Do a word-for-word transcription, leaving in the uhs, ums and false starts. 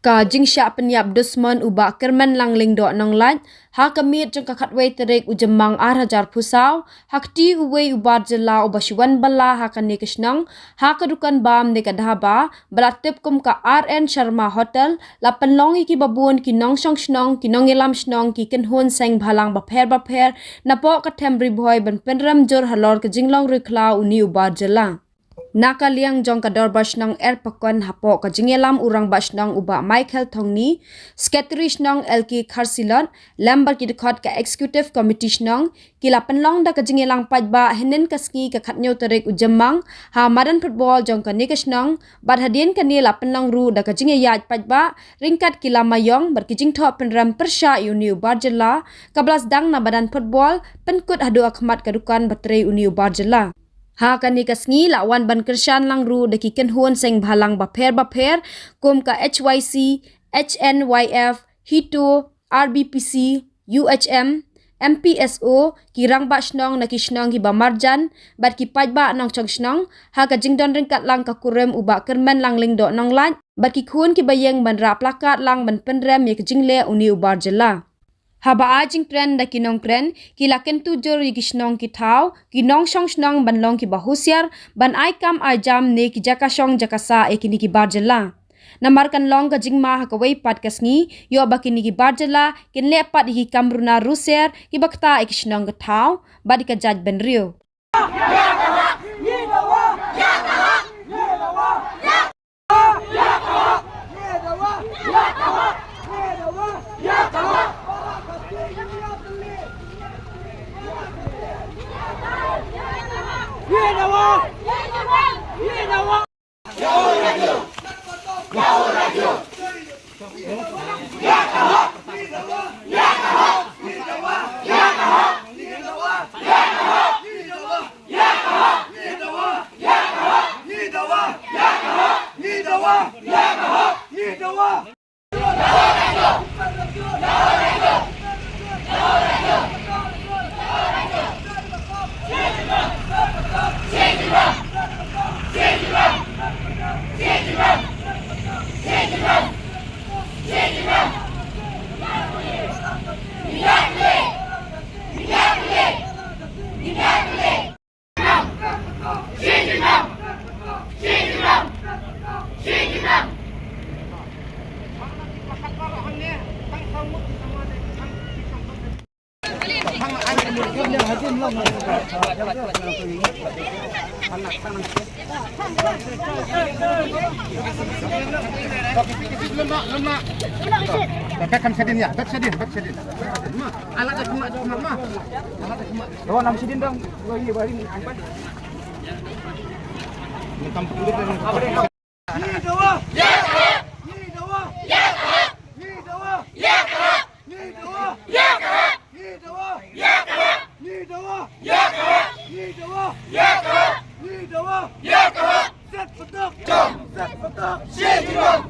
Ka jingshah pynïap dusmon u Bah Kyrmenlang Lyngdoh Nonglait ha ka miet jong ka khatwei tarik u Jymmang ar hajar phew saw, ha kti uwei u bar jylla uba shu wan bylla ha kane ka shnong, ha ka dukan bam ne ka dhaba ba la tip kum ka R N Sharma Hotel, la pynlong ïa kiba bun ki nongshong shnong, ki nongïalam shnong, ki kynhun seng bhalang bapher bapher napoh ka Them Ri Bhoi ban pynrem jur halor ka jinglong riewkhlaw une u bar jylla. Na ka liang jong ka Dorbar Shnong Erpakon hapoh ka jingïalam u Rangbah Shnong u Bah Michael Thongni, Secretary Shnong L K Kharsilot, lem bad ki dkhot ka Executive Committee Shnong, ki la pynlong da ka jingïalang paidbah hynnin ka sngi ka khathynñiew tarik u Jymmang ha madan football jong kane ka shnong, bad hadien kane la pynlong ruh da ka jingïaid paidbah ryngkat ki lama ïong bad ki jingthoh pynrem pyrshah ïa une u bar jylla, kaba la sdang na madan football pynkut haduh ha khmat ka dukan ba trei une u bar jylla. Ha kane ka sngi la wan ban kyrshan lang ruh da ki kynhun seng bhalang bapher bapher kum ka H Y C, H N Y F, HITO, R B P C, U H M, M P S O, ki rangbah shnong na ki shnong kiba marjan bad ki paidbah nongshong shnong, ha ka jingdon ryngkat lang ka kurim u Bah Kyrmenlang Lyngdoh Nonglait bad ki khun kiba ïeng ban rah plakat lang ban pynrem ïa ka jingleh une u bar jylla. Haba ai jingkren da ki nongkren, ki la kyntu jur ïa ki shnong ki thaw, ki nongshong shnong ban long kiba husiar ban ai kam ai jam ne ki jaka shong jaka sah ïa kine ki bar jylla. Namar kan long ka jingma ha kawei pat ka sngi, ïoh ba kine ki bar jylla kin leh pat ïa ki kam runar ruser kiba ktah ïa ki shnong ki thaw bad ïa ka jaitbynriew. Bek kan sedin ya, bek sedin, bek sedin. Ma, alat dah kemak, kemak, ma. Alat dah kemak. Ro nam sedin dong. Ro ini baring. Ini kampung dia. Ngi dawa! Ya ka hok! Ngi dawa! Ya ka hok! Ngi dawa! Ya ka hok! Ngi dawa! Ya ka hok! Ngi dawa! Ya ka hok! Ngi dawa! Ya ka hok! Stet patok! Ya ka hok! Stet patok! Ya ka hok!